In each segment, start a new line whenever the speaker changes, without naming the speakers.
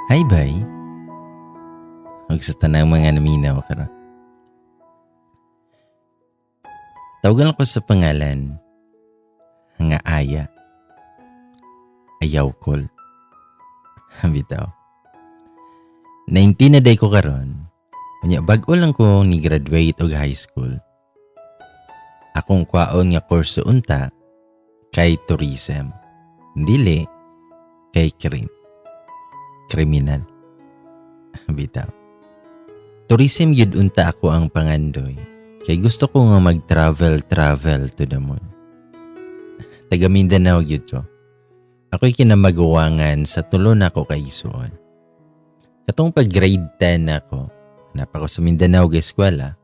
Hi, bay. Ug sa tanang mga naminaw karon. Tawagan ko sa pangalan nga Aya. Ayaw kol. Bitaw. 19 na day ko karon. Unya bag-o lang ko ni graduate og high school. Akong kwaon nga kurso unta kay tourism. Dili kay criminal. Bitaw. Tourism gyud unta ako ang pangandoy. Kay gusto ko nga mag-travel travel to the moon. Taga Mindanao gyud ko. Ako'y kinamaguwangan sa tulo nako ka igsuon. Katong pag grade 10 ako, naa pa ko sa Mindanao ga eskwela.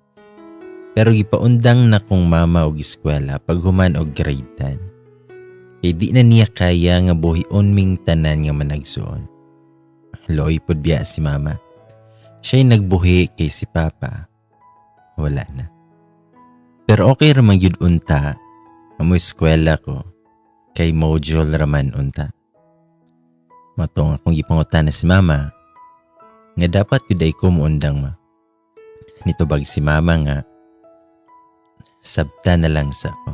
Pero gipaundang na kong mama og eskwela paghuman og grade 10. Kay di na niya kaya nga buhion ming tanan nga managsuon. Looy pud biya si mama. Siya'y nagbuhi kay si papa. Wala na. Pero okay ra man gyud unta nga mo eskwela ko kay module raman unta. Mao tong akong gipangutana si mama nga dapat gyud ay ko muundang, ma. Nitubag si mama nga sabta na lang sa ko.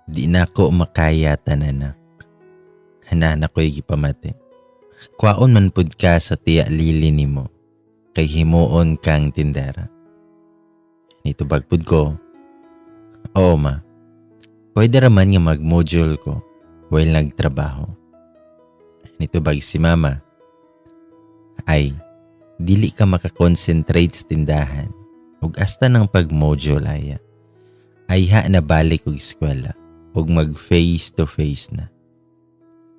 Di na ko makaya tananak. Hana ko'y gipamati. Kwaon man pud ka sa tiya Lili nimo kay himuon kang tindera. Nitubag pud ko, "Oo, ma. Pwede raman nga mag-module ko while nagtrabaho." Nitubag si mama, "Ay, dili ka makakonsentrate sa tindahan ug hasta ng pag-module, Aya. Ayha na balik og eskwela ug mag face to face na.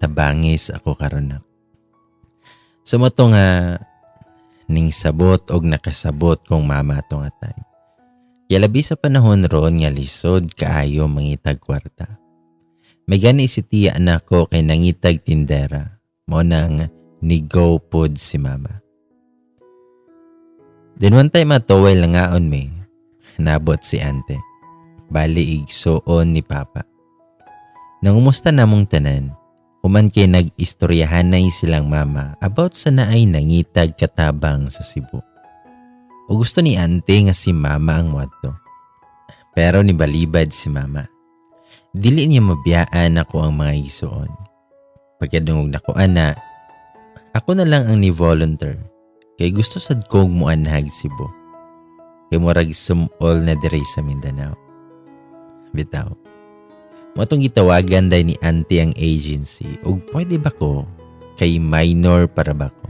Tabangis ako karon, nak." So mao to nga ning sabot og nakasabot kong mama ato nga time. Kaya labi sa panahon ron nga lisod kaayo mangitag kwarta. May gani si tiya nako kay nangitag tindera. Mao nang ni-go pod si mama. Then one time ato while nangaon mi, nabot si ante. Bali igsuon ni papa. Nangumusta namong tanan, human kay nag-istoryahanay silang mama about sa naay nangitag katabang sa Cebu. O gusto ni ante nga si mama ang muadto. Pero nibalibad si mama. Dili niya mabiyaan ako ang mga igsuon. Pagkadungog nako ana, ako na lang ang ni-volunteer. Kay gusto sad kong muanhag Cebu. Kay murag sumol na diri sa Mindanao. Bitaw. Mao tong gitawagan day ni auntie ang agency ug pwede ba ko kay minor para ba ko.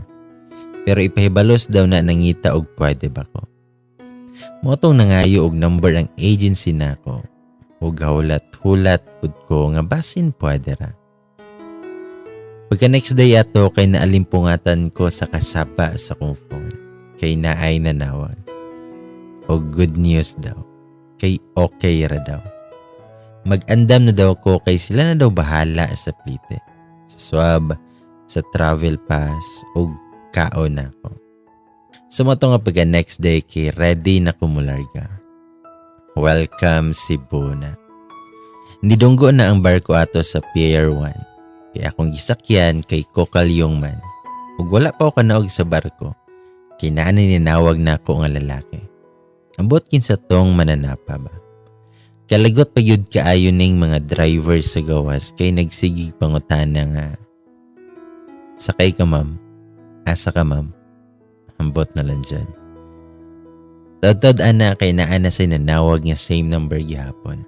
Pero ipahibalos daw na nangita og pwede ba ko. Mao tong nangayo og number ang agency nako ug hulat-hulat pud ko nga basin pwede ra. Pagka next day ato kay naalimpungatan ko sa kasaba sa kong phone kay naay nanawag. Og good news daw kay okay ra daw. Mag-andam na daw ko kay sila na daw bahala sa plite, sa swab, sa travel pass ug kaon nako. So mao to nga pagka next day kay ready na ko mularga. Welcome Cebu na. Nidunggo na ang barko ato sa Pier 1. Kay akong gisakyan kay Kokalyong man. Ug wala pa ako kanaog sa barko. Kay naa na ninawag na ako nga lalaki. Ambot kinsa tong mananapa ba. Kalagot pa gyud kaayo ning mga driver sa gawas kay nagsigig pangutana nga, "Sakay ka, ma'am? Asa ka, ma'am?" Ambot na lang dyan. Tadtad ana kay naa na say nanawag nga same number gihapon.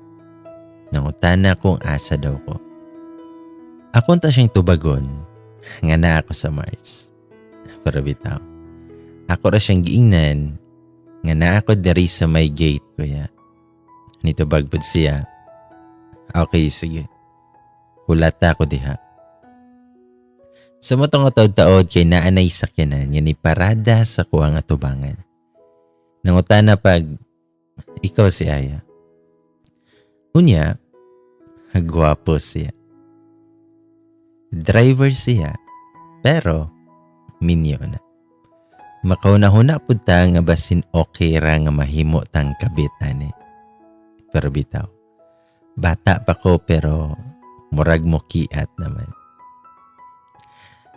Nangutana kung asa daw ko. Ako ta siyang tubagon nga naa ako sa Mars. Pero bitaw. Ako ra siyang giingnan nga naa ako diri sa may gate, kuya. Nitubag pud siya, "Okay, sige. Hulata ko diha." Sa mao tong taod-taod kay naa nay sakyanan nga ni parada sa kuang atubangan. Nangutana pag, "Ikaw si Aya?" Unya, gwapo siya. Driver siya, pero minyo na. Makauna-huna pud ta nga basin okay ra nga mahimo tang kabitan eh. Pero bitaw, bata pa ko pero murag mo kiat naman.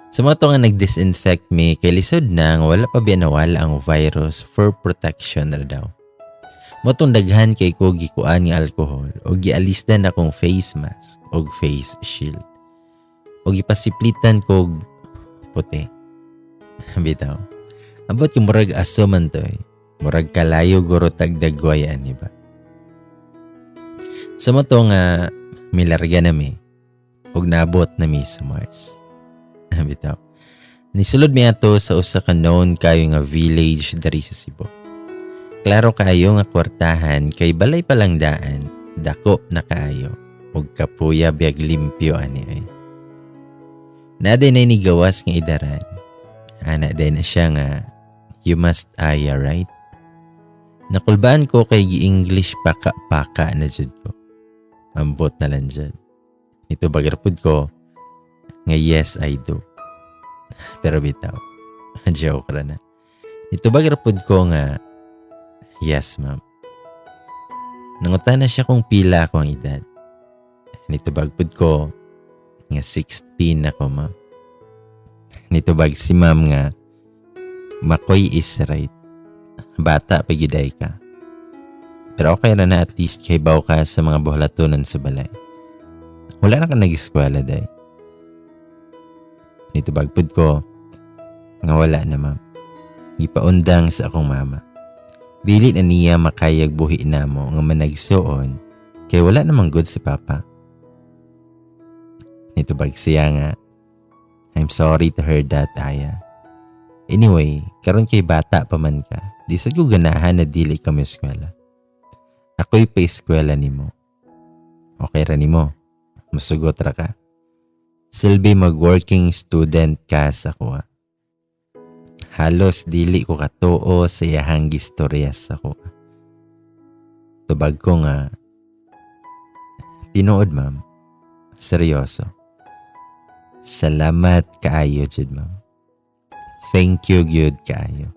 Sa mga to nga nag-disinfect mi kay lisod na nga wala pa biya nawala ang virus, for protection ra daw. Mao tong daghan kay ko gikuan nga alcohol og gialisdan akong face mask og face shield. Og gipasiplitan kog puti. Bitaw. Ambot kung murag aso man to eh. Murag kalayo guro tagdagway ani ba. Sa mo to nga milarga na mi og naabot na mi sa Mars. Bitaw. Nisulod mi ato sa usa ka known kayo nga village diri sa Cebu. Klaro kaayo nga kwartahan kay balay pa lang daan, dako na kaayo ug kapuya biyag limpyo ani ay. Naa din ay nigawas nga idaran. Ana din na siya nga, "You must Aya, right?" Nakulbaan ko kay gi-English paka-paka na jud ko. Ambot na lang jud. Nitubag ra pud ko nga, "Yes, I do." Pero bitaw, joke ra na. Nitubag ra pud ko nga, "Yes, ma'am." Nangutana siya kung pila ako ang edad. Nitubag pud ko nga 16 ako, ma'am. Nitubag si ma'am nga, "Makoy is right. Bata pa gyud ka. Pero okay ra na, at least kahibaw ka sa mga buhalatonon sa balay. Wala na ka nag-eskwela, day?" Nitubag pud ko nga wala na, ma'am. Gipaundang sa akong mama. Dili na niya makayag buhi namo nga managsuon kay wala namang good si papa. Nitubag siya nga, "I'm sorry to hear that, Aya. Anyway, karon kay bata pa man ka, di sa ko ganahan na dili ka eskwela. Ako'y pa-eskwela nimo. Okay ra nimo? Musugot ra ka? Silbi mag-working student ka sa kuha." Halos dili ko katuo sa iyahang gistorya sa kuha. Tubag ko nga, "Tinuod, ma'am. Seryoso. Salamat kaayo jud, ma'am. Thank you gyud kaayo."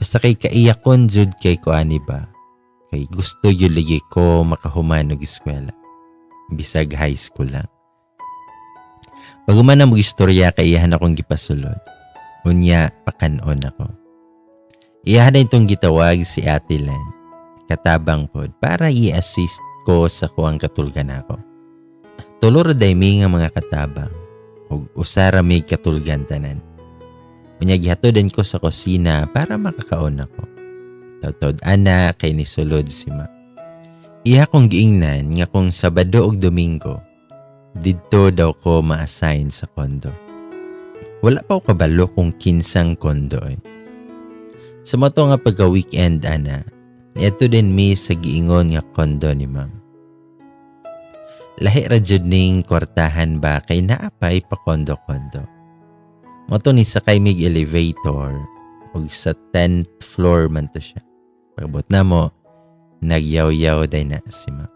Basta kay kaiyakon jud kay ko ani ba. Kay gusto gyud lagi ko makahuman og eskwela. Bisag high school lang. Pag-human na mo istorya kay iyahan akong gipasulod. Unya, pakanon ako. Iyahan na itong gitawag si Ate Len. Katabang pod para i-assist ko sa kuang katulgan ako. Tulo ra day mi nga mga katabang ug usa ra mi katulgan tanan. Unya gihatodan ko sa kusina para makakaon ako. Tawtawd ana kay nisulod si ma. Iya kong giingnan nga kung Sabado ug Domingo, didto daw ko ma-assign sa kondo. Wala pa ko kabalo kung kinsang kondo eh. Sa mato nga pagka weekend ana, niadto din mi sa giingon nga kondo ni ma'am. Lahi ra jud ning kwartahan ba kay naapay pa kondo-kondo. Mato ni sakay mig elevator ug sa 10th floor man to siya. Pagabot namo, nagyaw-yaw day na si ma'am.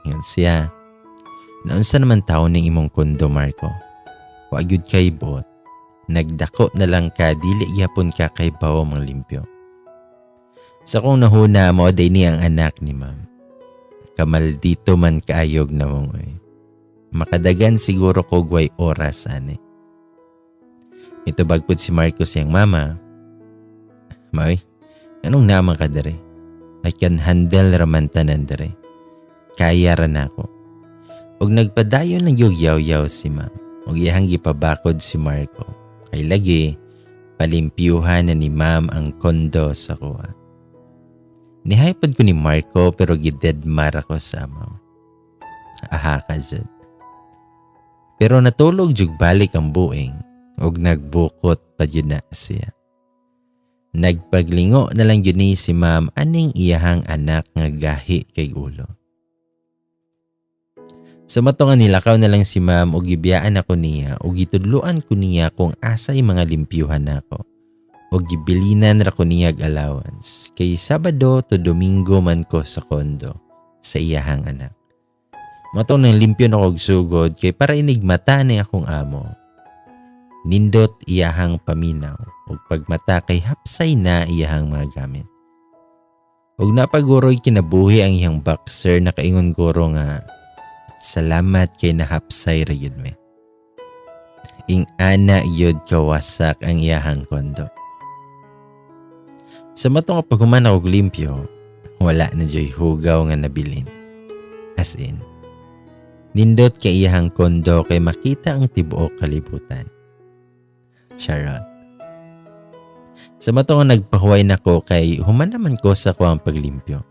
Ingon siya, "Naunsa naman taon ning imong kondo, Marco? Wa gyud kay buot. Nagdako na lang ka, dili gyapon ka kay bawo mang limpyo." Sa kong nahuna, mao day ni ang anak ni ma'am. Kamaldito man kaayog na mong oy. Makadagan siguro ko gway oras ani. Mitubag pud si Marco siyang mama. "Maoy, anong naman ka dere? I can handle raman tanan dere. Kaya ra nako." Ug nagpadayon ng yaw-yaw si ma'am. Ug iyahang gipabakod si Marco. Kay lagi, palimpyuhan na ni ma'am ang kondo sa kuha. Nihaypad ko ni Marco pero gidedmar ako sa amaw. Aha ka jud. Pero natulog jug balik ang buing ug nagbukot pa jud na siya. Nagpaglingo na lang jud ni si ma'am aning iyahang anak nga gahi kay ulo. Sa mato nga nilakaw na lang si ma'am ug gibiyaan ako niya ug gitudloan ko niya kung asay mga limpyuhan nako. Ug gibilinan ra ko niya og allowance kay Sabado to Domingo man ko sa kondo sa iyahang anak. Mato nang limpyo na kog sugod kay para inig mata ni akong amo. Nindot iyahang paminaw ug pagmata kay hapsay na iyahang mga gamit. Ug napaguroy kinabuhi ang iyang boxer, nakaingon guro nga, "Salamat kay nahapsay ra gyud me." Ing-ana gyud kawasak ang iyahang kondo. Sa mato nga paghuman og limpyo, wala na joy hugaw nga nabilin. As in, nindot kay iyahang kondo kay makita ang tibuok kalibutan. Charot. Sa mato nga nagpahuway nako kay human naman ko sa kuang paglimpyo.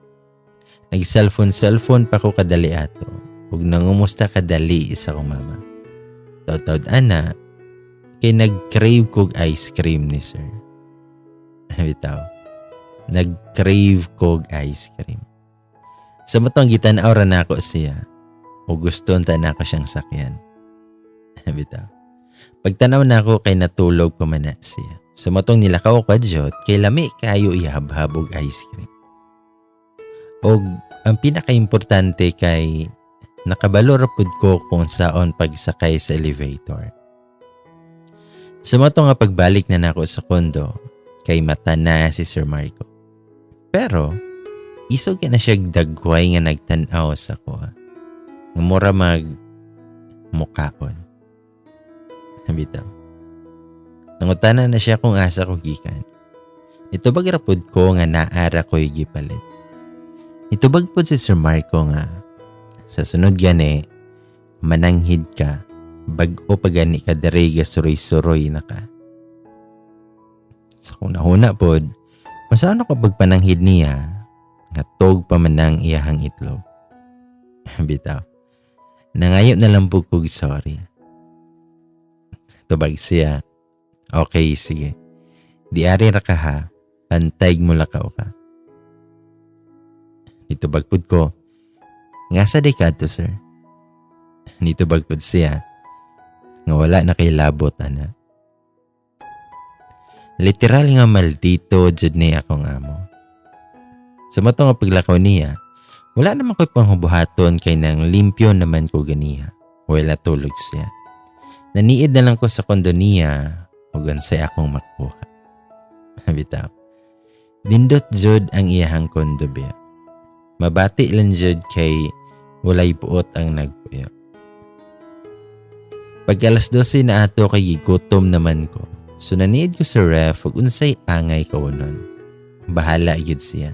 Nag-cellphone-cellphone pa ko kadali ato ug nangumusta kadali sa akong mama. Taud-taud ana kay nag-crave kog ice cream ni sir. Bitaw. Nag-crave kog ice cream. Sa matong gitan-aw ra nako siya ug gusto unta nako siyang sakyan. Bitaw. Pagtanaw nako kay natulog pa man na siya. Sa matong nilakaw ko kadyot kay lami kayo ihabhab og ice cream. Og ang pinakaimportante kay nakabalo ra pud ko kung saon pagsakay sa elevator. Sa mato nga pagbalik na nako sa kondo kay mata na si Sir Marco. Pero isog na siya dagway nga nagtan-aw sa kuha. Nga mura mag mukaon. Bitaw. Nangutana na siya kung asa ko gikan. Nitubag ra pud ko nga naara ko'y gipalit. Nitubag pud si Sir Marco nga sa sunod gani mananghid ka bag-o pa gani ka diri gasuroy-suroy na ka. Sa kung nahuna pod, masano ko pagpananghid niya nga tog pa man ang iyahang itlog. Bitaw. Nangayo na lang po kog sorry. Tubag siya. Okay, sige. Di ari ra ka ha. Pantay mo lakaw ka. Nitubag pud ko. Nga sa day kadto, sir? Nitubag pud siya. Nga wala na kay labot, ana. Literal nga maldito jud ni akong amo. Sa mato nga paglakaw niya, wala naman ko'y panghubuhaton kay nang limpyo naman ko ganiha. Wala tulog siya. Naniid na lang ko sa kondo niya ug unsay akong makuha. Bitaw. Nindot jud ang iyahang kondo biya. Mabati lang jud kay walay buot ang nagpuyo. Pag alas 12 na ato kay gigutom naman ko. So naniid ko sa ref ug unsay angay kaunon. Bahala gyud siya.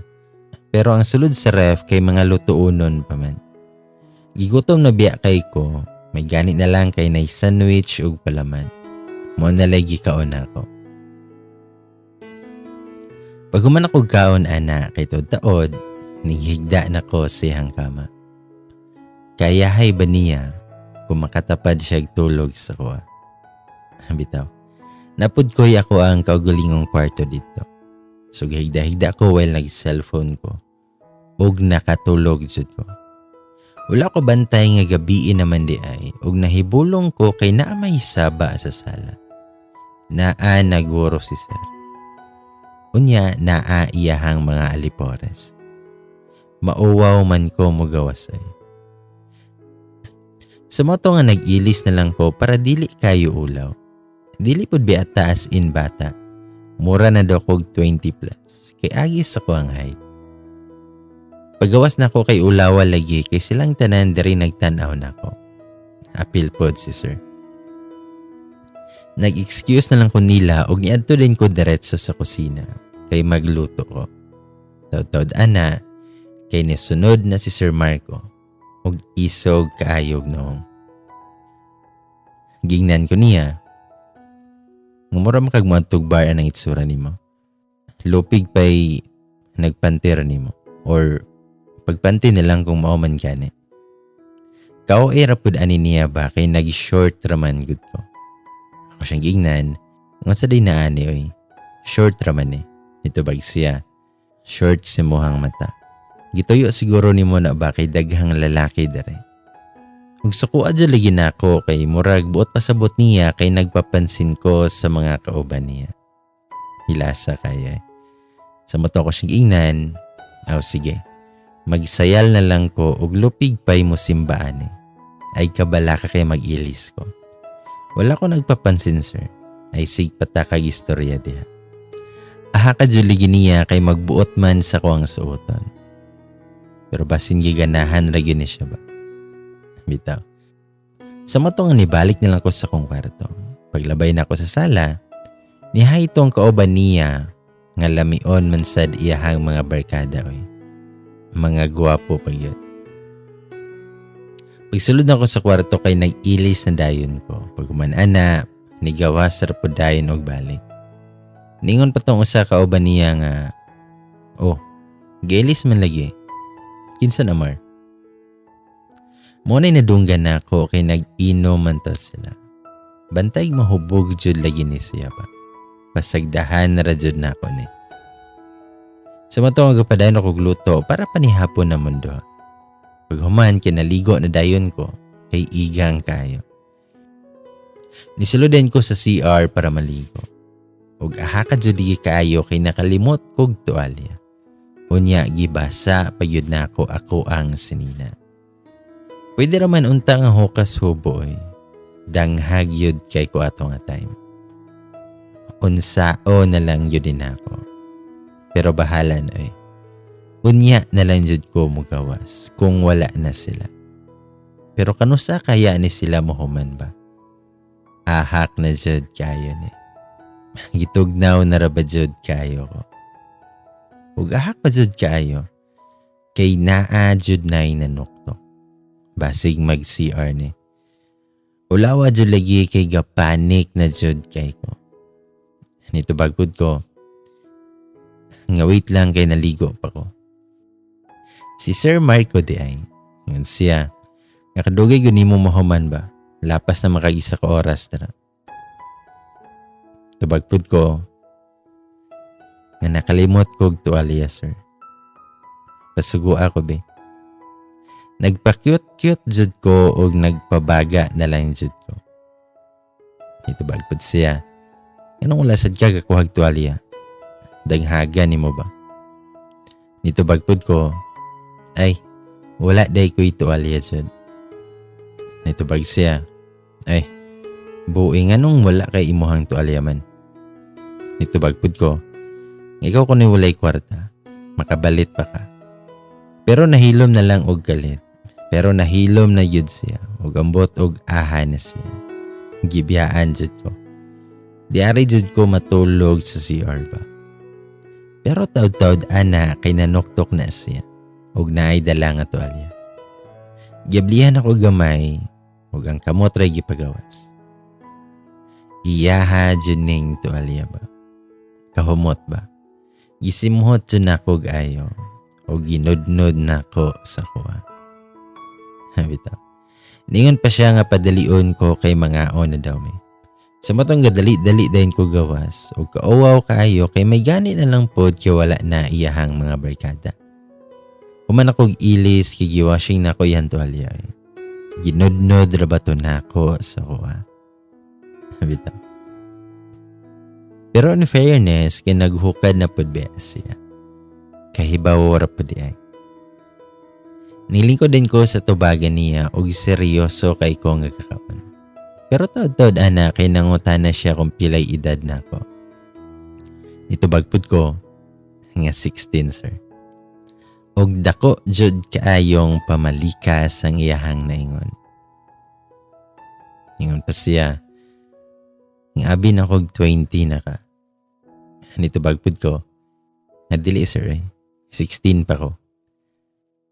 Pero ang sulod sa ref kay mga lutuonon pa man. Gigutom na biya kay ko, may gani na lang kay nay sandwich ug palaman. Mo na lay gikaon nako. Pag human ako kaon ana kay taod-taod, nihigda na ko sa iyang kama. Kayahay ba niya kung makatapad siya tulog sa kuha? Bitaw. Napud ko'y ako ang kaugulingong kwarto dito. So gihigda-higda ko while nag-cellphone ko. Ug nakatulog jud ko. Wala ko bantay nga gabii naman di ay ug nahibulong ko kay naa may saba sa sala. Naa naguro si sir. Unya naa iyahang mga alipores. Mauwaw man ko mugawasay. Sa moto nga nag-ilis na lang ko para dili kayo ulaw. Dili pud biya taas in bata. Mura na daw kog 20 plus. Kay agis ako ang height. Pagawas na ko kay ulawa lagi kay silang tanan diri nagtan-aw nako. Apil pod si sir. Nag-excuse na lang ko nila og niadto din ko diretso sa kusina kay magluto ko. Taud-taud ana kay nisunod na si Sir Marco og isog kaayog noong. Gingnan ko niya. Mura man kag moadtog bar anang itsura nimo. Lupig pa'y nagpanti ra nimo or pagpanti na lang kung mao man gani. Kao era pud ani niya ba kay nag-short raman gud ko. Ako siyang gingnan, unsa day naani oy. Short raman eh. Nitubag siya. Short si muhang mata. Gituyo siguro nimo na ba kay daghang lalaki dere. Ug suko adyo lagi nako kay murag buot pasabot niya kay nagpapansin ko sa mga kauban niya. Hilasa kaya. Sa mato ko siyang ingnan, aw sige. Magsayal na lang ko og lupig pay mo simbaan eh. Ay kabala ka kay mag-ilis ko. Wala ko nagpapansin sir. Ay sigpata kag istorya diha. Aha ka ligi niya kay magbuot man sa kuang suoton. Pero basin giganahan ra gyud ni siya ba. Bitaw. Sa mato nga nibalik na lang ko sa kong kwarto. Paglabay nako sa sala, nihay tong kauban niya nga lamion man sad iyahang mga barkada oy. Mga guwapo pa gyud. Pagsulod nako sa kwarto kay nag-ilis na dayon ko. Paghuman ana, nigawas ra pud dayon og balik. Ningon pa tong usa ka uban niya nga, "Oh, giilis man lagi. Kinsa na, Mar?" Mo na'y nadunggan nako kay nag-inom man to sila. Bantay mahubog jud lagi ni siya ba. Pasagdahan na ra jud nako ni. Sa mato nga gapadayon ako luto para panihapon na mundo. Paghuman kay naligo na dayon ko kay igang kayo. Nisulod ko sa CR para maligo. Ug aha ka jud kaayo kay nakalimot kog tuwalya. Unya gibasa pa gyud nako ako ang sinina. Pwede raman unta nga hukas hubo oy. Danghag yun kay ko ato nga time. Unsao na lang yun din ako. Pero bahala na oy. Unya na lang jud ko mugawas kung wala na sila. Pero kanusa kaya ni sila mohuman ba? Ahak na jud kayo ni. Gitugnaw na ra ba jud kayo ko? Ug ahak pa jud kaayo kay naa jud nay nanuktok. Basig mag CR ni. Ulawa jud lagi kay gapanik na jud kay ko. Nitubag pud ko nga wait lang kay naligo pa ko. Si Sir Marco di ay. Ngan siya, nga kadugay gyud nimo mahuman ba? Lapas na makag-isa ka oras tara. Tubag pud ko nga nakalimot kog tuwalya, sir. Pasugo ako be. Nagpa-cute-cute jud ko og nagpabaga na lang jud ko. Nitubag pud siya. Nganong wala sad ka gakuhag tuwalya? Danghaga nimo ba? Nitubag pud ko, ay, wala day ko'y tuwalya jud. Nitubag siya, ay, buoy nganong wala kay imuhang tuwalya man? Nitubag pud ko, ikaw kuno'y walay kwarta, makabalit pa ka. Pero nahilom na lang og kalit. Pero nahilom na yun siya. Og ambot og aha na siya. Gibiyaan jud ko. Diari jud ko matulog sa CR ba. Pero taud-taud ana kay nanuktok na siya. Og naay dala nga tuwalya. Giablihan ako gamay ug ang kamot ray gipagawas. Iyaha jud ning tuwalya ba. Kahumot ba. Gisimhot jud nako ayo o ginudnod nako sa kuha. Bitaw. Ningon pa siya nga padalion ko kay mangaon na daw mi. Sa matong gadali-dali dayon ko gawas o kauwaw kaayo kay may gani na lang pod kay wala na iyahang mga barkada. Human akong ilis kay giwashing nako iyang tuwalya. Ginudnod ra ba to nako sa kuha. Bitaw. Pero in fairness, kay naghukad na pod ba siya. Kahibaw ra pod ay. Nilingkod din ko sa tubagan niya og seryoso kay ko nga kakaon. Pero taod-taod ana kay nangutana siya kung pilay edad nako. Nitubag pud ko nga 16, sir. Og dako jud kaayong pamalikas ang iyahang naingon. Ingon pa siya, nga abi na kog 20 na ka. Nitubag pud ko, nga dili, sir eh. 16 pa ko.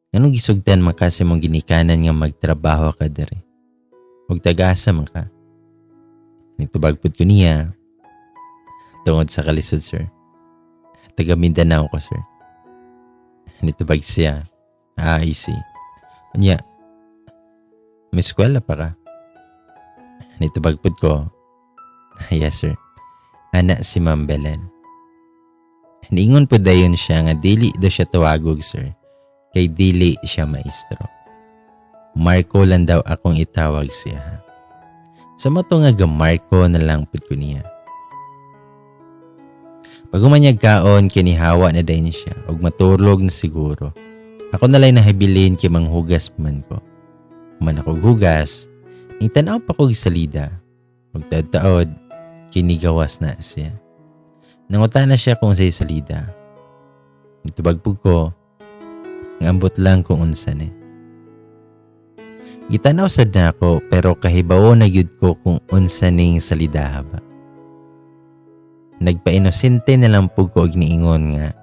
Nganong gisugtan man ka sa mong ginikanan nga magtrabaho ka diri? Ug tagasa man ka. Nitubag pud ko niya, tungod sa kalisod, sir. Taga Mindanao ko, sir. Nitubag siya, ah, I see. Unya, may eskwela pa ka? Nitubag pud ko, yes, sir. Ana si Ma'am Belen. Niingon po dayon siya nga dili do siya tawagog sir, kay dili siya maestro. Marco lang daw akong itawag siya. Sa mato nga ga Marco na lang pud ko niya. Pag humanyag kaon, kinihawa na dayon siya ug matulog na siguro. Ako na lang nahibilin kay manghugas pa man ko. Human ako hugas, nitanaw pa kog salida. Ug taod-taod, kinigawas na siya. Nangutana siya kung unsay salida. Nitubag pud ko, nga ambot lang kung unsa ni. Gitanaw sad nako pero kahibawo na gyud ko kung unsa ning salidaha ba. Nagpainosente na lang pud ko og niingon nga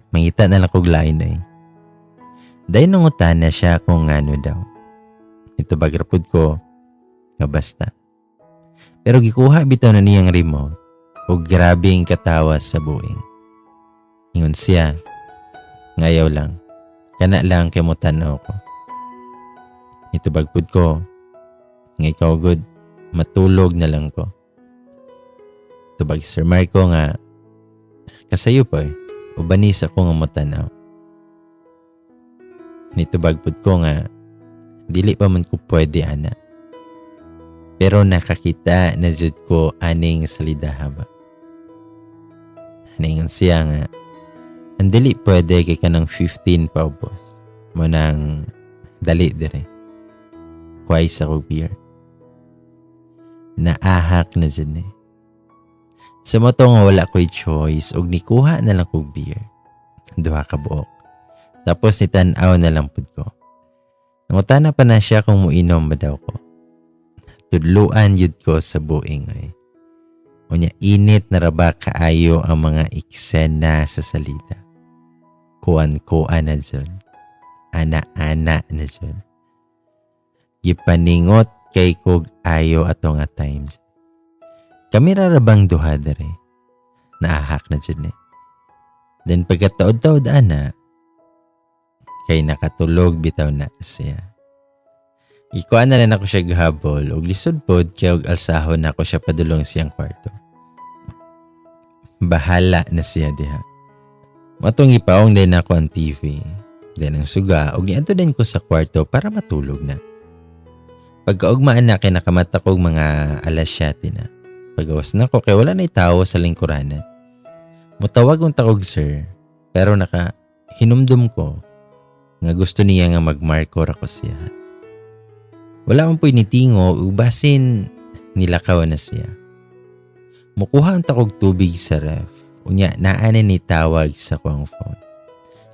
mangita na lang kog lain ay. Dayon nangutana siya kung ngano daw. Nitubag ra pud ko nga basta. Pero gikuha bitaw na niyang remote ug grabeng katawa sa buing. Ingon siya, ngayaw lang, kana lang kay mo tan-aw ko. Nitubag pud ko, nga ikaw gud, matulog na lang ko. Tubag Sir Marco nga, kasayo pa eh, ubanis ako nga motanaw. Nitubag pud ko nga, dili pa man ko pwede ana. Pero nakakita na jud ko aning salidaha ba. Ningon siya nga, ang dili pwede kay kanang 15 pa ubos. Mo nang dali dire. Kuhay sa kog beer. Naahak na jud ni. Sa moto nga wala ko'y choice og nikuha na lang kog beer. Duha ka buok. Tapos nitan-aw na lang pud ko. Nangutana pa na siya kung muinom ba daw ko. Tudluan yun ko sa buing ay. Unya init na ra ba kaayo ang mga eksena sa salida. Kuan-kuan na dyan. Ana-ana na dyan. Gipaningot kay kog ayo ato nga times. Kami rarabang duha dere. Naahak na dyan eh. Then pagkataod-taod ana, kay nakatulog bitaw na siya. Ikuan na lang ako siya gahabol og lisod pod kay og alsahon nako siya padulong siyang kwarto. Bahala na siya diha. Matong ipaong din ako ang TV. Then ang suga og niadto din ko sa kwarto para matulog na. Pagkaugmaan na kay nakamata ko og mga alas 7 na. Pagawas na ko kay wala na'y tawo sa lingkuranan. Mutawag kong takog sir, pero naka hinumdum ko nga gusto niya nga magmarko ra ko siya. Wala man po'y nitingo ug basin nilakaw na siya. Mukuha ang takog tubig sa ref. Unya naa na ni tawag sa kuang phone.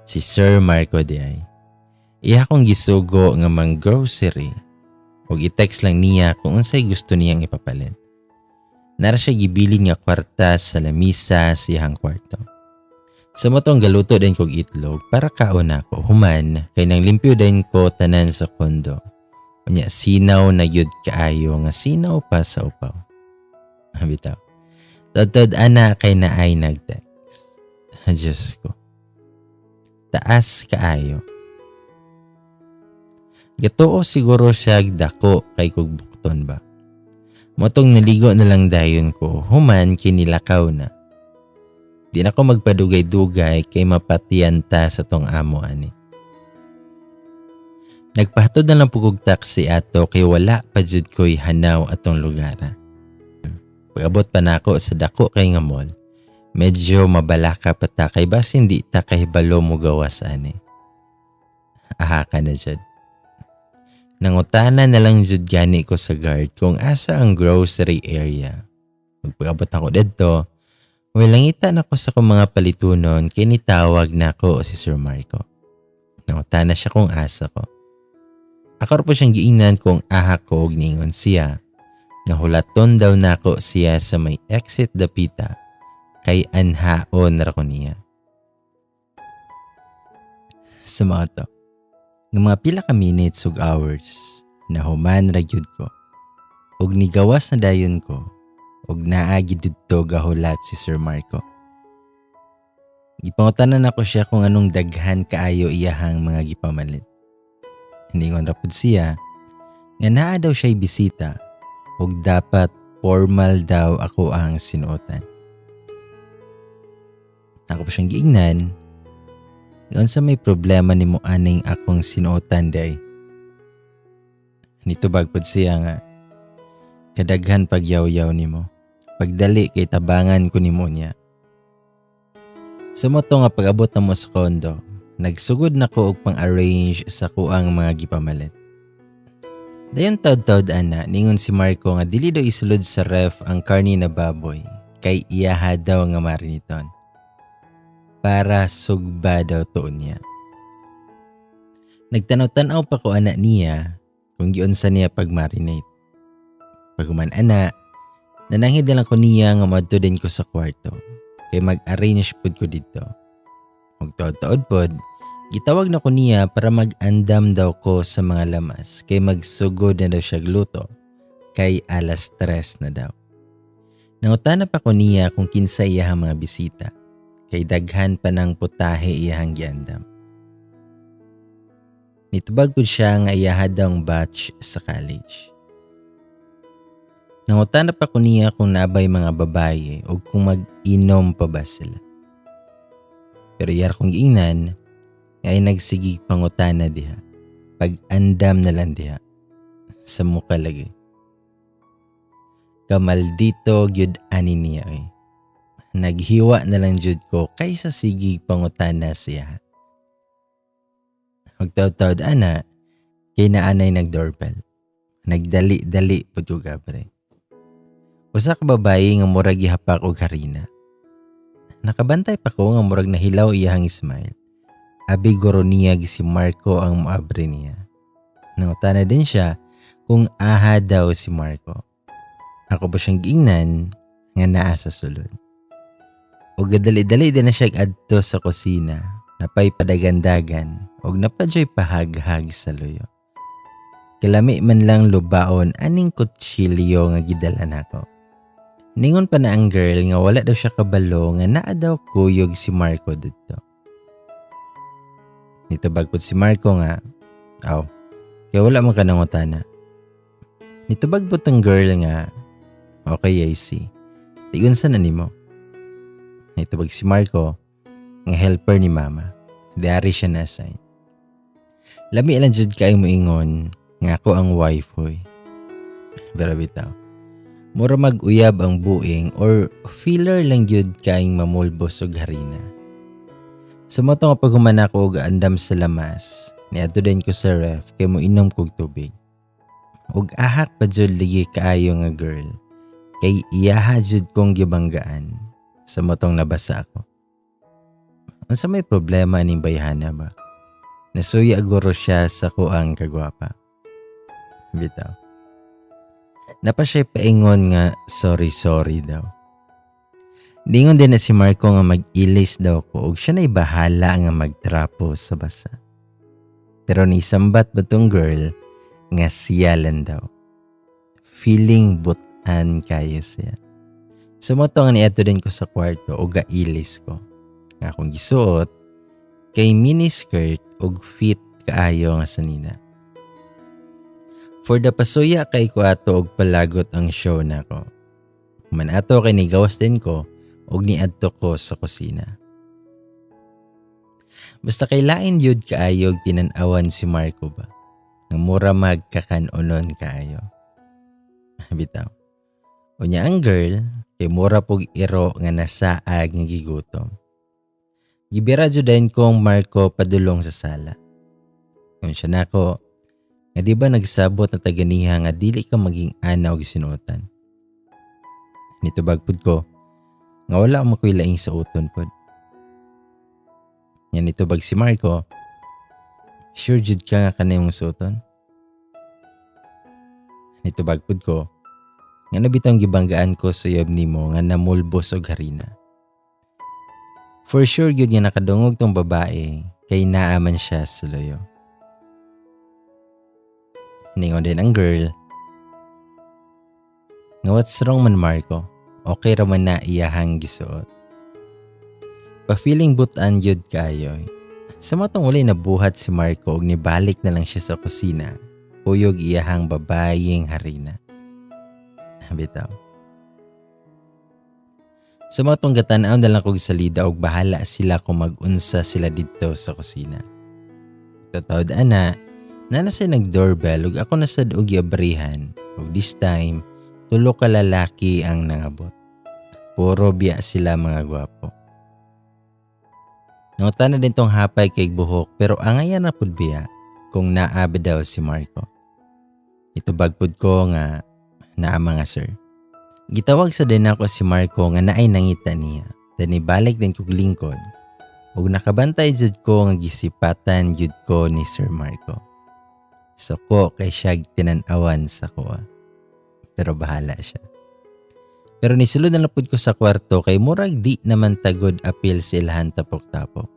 Si Sir Marco di ay. Iya akong gisugo nga mang-grocery ug i-text lang niya kung unsay gusto niyang ipapalit. Nara siya gibilin nga kwarta sa lamisa sa iyang kwarto. Sa motong galuto din kog itlog para kaon nako human kay nang limpyo din ko tanan sa kondo. Unya sinaw na gyud kaayo nga sinaw pa sa upaw. Bitaw. Todtod ana kay naay nag-text. Diyos ko. Taas kaayo. Gatuo siguro siya dako kay kog bukton ba. Motong naligo na lang dayon ko, human kinilakaw na. Di na ko magpadugay-dugay kay mapatiyan ta sa tong amo ani. Nagpahatod na lang pugog taxi ato kay wala pa jud ko'y hanaw atong lugara. Pag-abot pa nako sa dako kay nga mall, medyo mabalaka pa ta kay basin di ta kahibalo mo gawas ani. Aha ka na jud. Nangutana na lang jud gani ko sa guard kung asa ang grocery area. Pag-abot ako didto, langita na ko sa kong mga palitunon kay nitawag nako si Sir Marco. Nangutana siya kung asa ko. Ako po siyang giingnan kung aha ko og niingon siya. Nahulaton daw nako siya sa may exit dapita kay anhaon ra ko niya. Sa mga to, nga mga pila ka minutes ug hours nahuman ra gyud ko. Ug nigawas na dayon ko ug naa gyud didto gahulat si Sir Marco. Gipangutanan nako siya kung anong daghan kaayo iyahang mga gipamalit. Ningon ra pud siya nga naa daw siya'y bisita ug dapat formal daw ako ang sinuotan. Ako pa siyang giingnan nga unsa may problema nimo aning akong sinuotan day. Nitubag pud siya nga kadaghan pagyaw-yaw nimo. Pagdali kay tabangan ko nimo niya. Sa moto nga pag-abot na mo sa kondo, nagsugod na ko og pang-arrange sa kuang mga gipamalit. Dayon taud-taud ana, ningon si Marco nga dili daw isulod sa ref ang karni na baboy kay iyaha daw nga mariniton. Para sugba daw tuon niya. Nagtanaw-tanaw pa ko ana niya, Kung giunsa niya pag-marinate. Paghuman ana, nananghid na lang ko niya nga moadto din ko sa kwarto. Kay mag-arrange pud ko didto. Ug tuod-tuod pod, gitawag na ko niya para mag-andam daw ko sa mga lamas kay magsugod na daw siya luto kay 3:00 na daw. Nangutana pa ko niya kung kinsa iyahang mga bisita kay daghan pa ng putahe iyahang giandam. Nitubag pud siya nga iyaha daw ang batch sa college. Nangutana pa ko niya kung nabay mga babaye o kung mag-inom pa ba sila. Pero iyar kong giingnan, ngay nagsigig pangutana diha. Pag-andam na lang diha. Sa muka lagi. Kamaldito gyud ani niya eh. Naghiwa na lang jud ko kaysa sigig pangutana siya. Magtaod-taod ana, kay naanay nag-doorbell. Nagdali-dali pud ko gabre. Usa ka babayi nga murag gihapak og harina. Nakabantay pa ko nga murag nahilaw iyahang smile. Abi guro niya si Marco ang moabre niya. Nangutana din siya kung aha daw si Marco. Ako pa siyang giingnan nga naa sa sulod. Og gadali-dali din na siya adto sa kusina, napay padagandagan og napadyoy pahaghag sa luyo. Kalami man lang lubaon aning kutsilyo nga gidala nako. Ningon pa na ang girl nga wala daw siya kabalo nga naa daw kuyog si Marco didto. Nitubag pud si Marco nga, aw, kaya wala man ka nangutana. Nitubag pud tong girl nga, okay, I see. Tigun sa na nimo? Nitubag si Marco nga helper ni mama. Diari siya na-assign. Lami lang jud kay moingon nga ako ang wife hoy. Pero bitaw, mura mag-uyab ang buing or filler lang jud kaing mamulbos og harina. Sa mo to nga paghuman ako og andam sa lamas, niadto din ko sa ref kay moinom kog tubig. Ug ahak pa jud ligi kaayo nga girl kay iyaha jud kong gibanggaan sa motong nabasa ako. Unsa may problema ning bayhana ba? Nasuya guro siya sa kuang kagwapa. Bitaw. Napa siya paingon nga sorry sorry daw. Ningon din na si Marco nga mag-ilis daw ko ug siya na'y bahala nga magtrapo sa basa. Pero nisambat ba tong girl nga siya lang daw. Feeling butan kayo siya. Sumoto nga niadto din ko sa kwarto ug gailis ko. Nga akong gisuot kay miniskirt ug fit kaayo nga sanina. For the pasuya kay ko ato og palagot ang show nako. Man ato kay nigawas din ko og niadto ko sa kusina. Basta kay lain yun kaayo tinan-awan si Marco ba. Nga mura magkakanunon kaayo. Bitaw. Unya ang girl kay mura pug iro nga nasaag nga gigutom. Gibira jud din kong Marco padulong sa sala. Kung siya nako, nga di ba nagsabot na taganiha nga dili ka maging ana og sinuotan. Nitubag pud ko nga wala ako makuy laing suoton pod. Nga nitubag si Marco, sure jud ka nga kanay mong suoton? Nitubag pud ko nga nabitang gibanggaan ko sa uyab nimo nga namulbos og harina. For sure gyud nga nakadungog tong babae kay naa man siya sa luyo. Ningon din ang girl nga what's wrong man Marco? Okay ra man na iyahang gisuot. Pa-feeling butan gyud kaayo. Sa matong uli nabuhat si Marco og nibalik na lang siya sa kusina. Kuyog iyahang babayeng harina. Bitaw. Sa matong gatan-aw na lang kog salida og bahala sila kung mag-unsa sila didto sa kusina. Totoo ana, nana siya nag-doorbell ug ako na sad og giabrihan ug this time tulo ka lalaki ang nangabot. Puro biya sila mga gwapo. Nangutana na din tong hapay kay buhok pero angayan na pud biya kung naa ba daw si Marco. Itubag pud ko nga naa mga sir. Gitawag sa din ako si Marco nga naay nangita niya. Then ibalik din kog lingkod. Ug nakabantay jud ko nga gisipatan jud ko ni Sir Marco. Suko kay siya tinan-awan sa kuha. Pero bahala siya. Pero nisulod na lang pud ko sa kwarto kay murag di naman tagod apil sa ilahan tapok-tapok.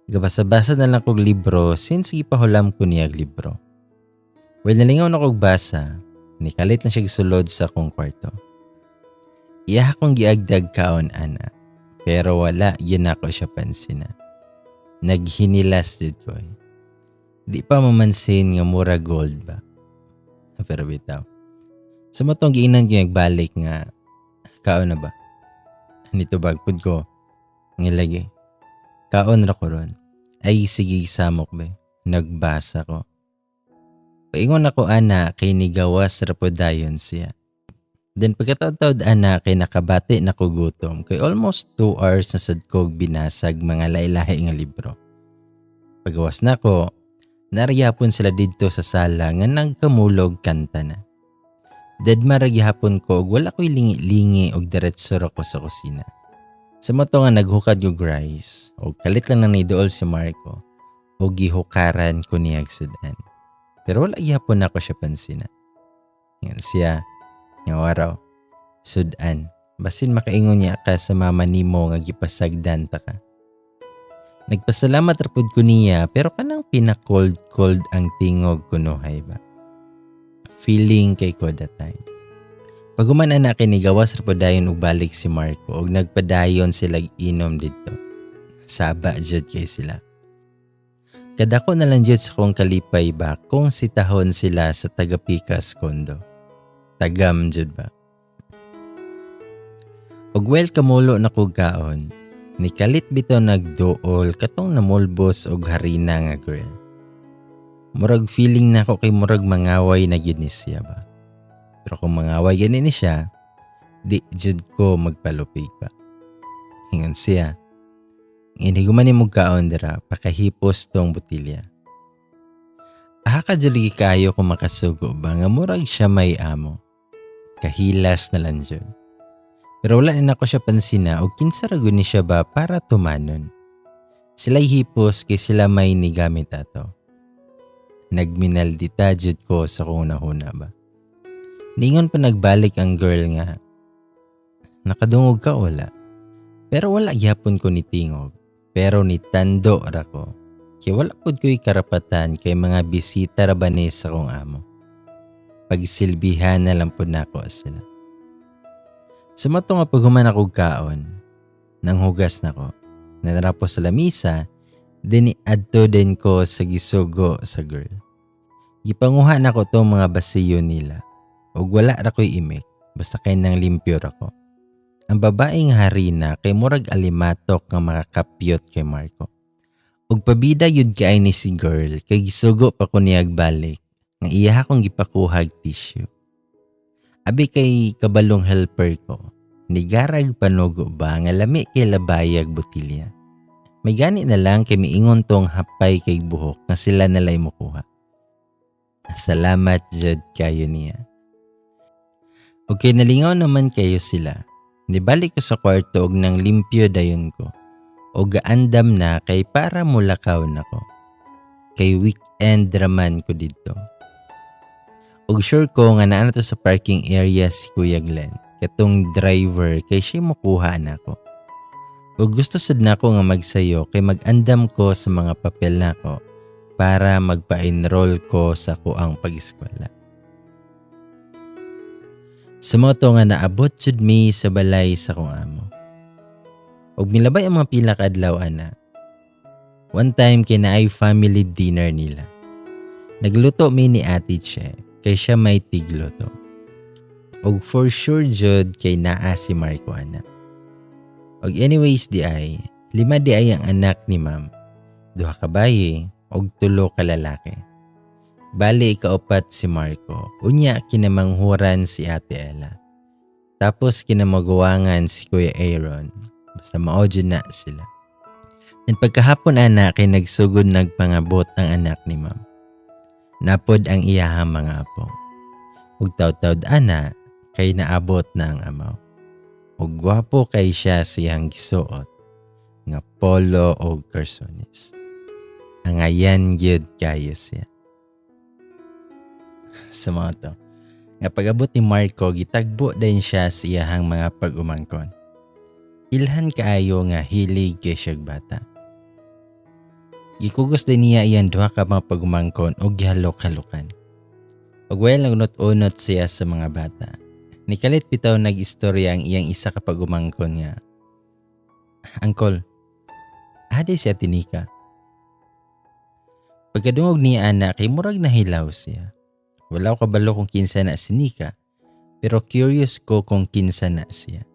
Gabasa-basa na lang kog libro since gipahulam ko niyag libro. Well, nalingaw na kog basa, nikalit na siya gisulod sa akong kwarto. Iya akong giagdag kaon ana, pero wala gyud nako siya pansina. Naghinilas jud ko. Di pa mamansin nga mura gold ba. Pero bitaw. Sa so, matong giinan ko nagbalik nga kaon na ba? Nito bag pud ko ngilagi. Kaon ra ko ron. Ay sige samok be. Nagbasa ko. Paingon ako ana kay nigawas ra po dayon siya. Then pagkataod-taod ana kay nakabati na ko gutom kay almost 2 hours na sad kog binasag mga lahi-lahi nga libro. Pagawas na ko, nariyapon sila didto sa sala nga nagkamulog kanta na. Deadma ra gihapon ko og wala ko'y lingi-lingi og diretso ra ko sa kusina. Sa mato nga naghukad og rice og kalit lang nang niduol si Marco og gihukaran ko niyag sudan. Pero wala gihapon nako siya pansina. Ngan siya nga waraw sudan. Basin makaingon niya ka sa mama nimo nga gipasagdan ta ka. Nagpasalamat ra pud ko niya pero kanang pina-cold cold ang tingog kunuhay ba. Feeling kay ko that time. Pag-human ana kay nigawas ra pud dayon og balik si Marco og nagpadayon sila inom didto. Saba jud kay sila. Kadako na lang jud sa kong kalipay ba kung sitahon sila sa tagapikas kondo. Tagam jud ba. Og well kamulo na kog kaon, nikalit bitaw nagduol katong namulbos og harina nga girl. Murag feeling nako kay murag mangaway na gyud ni siya ba. Pero kung mangaway gani ni siya, di jud ko magpalupig pa. Ingon siya, inhiguman ni mo kaon dira, pakahipos tong botilya. Aha ka jud lagi kayo kung makasugo ba nga murag siya may amo. Kahilas na lang jud. Pero wala na nako siya pansina og kinsa ra gud ni siya ba para tumanon. Sila'y hipos kay sila may nigamit ato. Nagminaldita jud ko sa kung nahuna ba. Ningon pa nagbalik ang girl nga, nakadungog ka wala. Pero wala gyapon ko ni tingog. Pero ni tando ra ko. Kay wala pud ko'y karapatan kay mga bisita ra ba ni sa kong amo. Pagsilbihan na lang pud nako sila. Sumato nga paghuman ako kaon, nang hugas nako. Nanarapo sa lamisa, din adto din ko sa gisugo sa girl. Gipanguha nako tong mga basiyo nila. Og wala ra ko'y imik, basta kay nang limpyo ra ko. Ang babaeng harina kay murag alimatok nga makakapyot kay Marco. Og pabida yun kay ni si girl kay gisugo pa ko niyag balik nga iya akong gipakuhag tissue. Abi kay kabalong helper ko, nigarag panugo ba nga lami kay labayag botilya. May gani na lang kay miingon tong hapay kay buhok nga sila nalay mukuha. Salamat jud kayo niya. Okay, nalingaw naman kayo sila. Nibalik ko sa kwarto og nang limpyo dayon ko. O gaandam na kay para mulakaw nako. Kay weekend raman ko didto. Og sure ko nga naa na to sa parking area si Kuya Glenn. Katong driver kay siya mukuha nako. Og gusto sad nako nga magsayo kay mag-andam ko sa mga papel nako para magpa-enroll ko sa kuang pag-eskwela. Sumoto nga naabot jud mi sa balay sa kong amo. Og milabay ang mga pila ka adlaw ana. One time kay naay family dinner nila. Nagluto mi ni Ate Che kay siya may tigluto. Og for sure jud kay naa si Marco ana. Og anyways di ay, 5 di ay ang anak ni ma'am. 2 ka bayi og 3 ka lalaki. Bali ikaupat si Marco, unya kinamanghuran si Ate Ella. Tapos kinamaguwangan si Kuya Aaron. Basta mao jud na sila. And pagkahapon ana kay nagsugod nagpangabot ang anak ni ma'am. Napod ang iyahang mga apo. Ug taud-taud ana kay naabot na ang amaw. Ug gwapo kay siya siyang gisuot nga polo og karsones. Angayan gyud kayo siya. Sa mao to nga pag-abot ni Marco, gitagbo din siya sa iyahang mga pag-umangkon. Ilhan kaayo nga hilig kay siyag bata. Gikugos din niya iyang duha ka mga pag-umangkon og gihalok-halokan. Ug while nagunot-unot siya sa mga bata, nikalit bitaw nag-istorya ang iyang isa ka pag-umangkon nga, "Uncle, adi si Ate Nika?" Pagkadungog niya ana kay murag nahilaw siya. Wala ko kabalo kung kinsa na si Nika, pero curious ko kung kinsa na siya.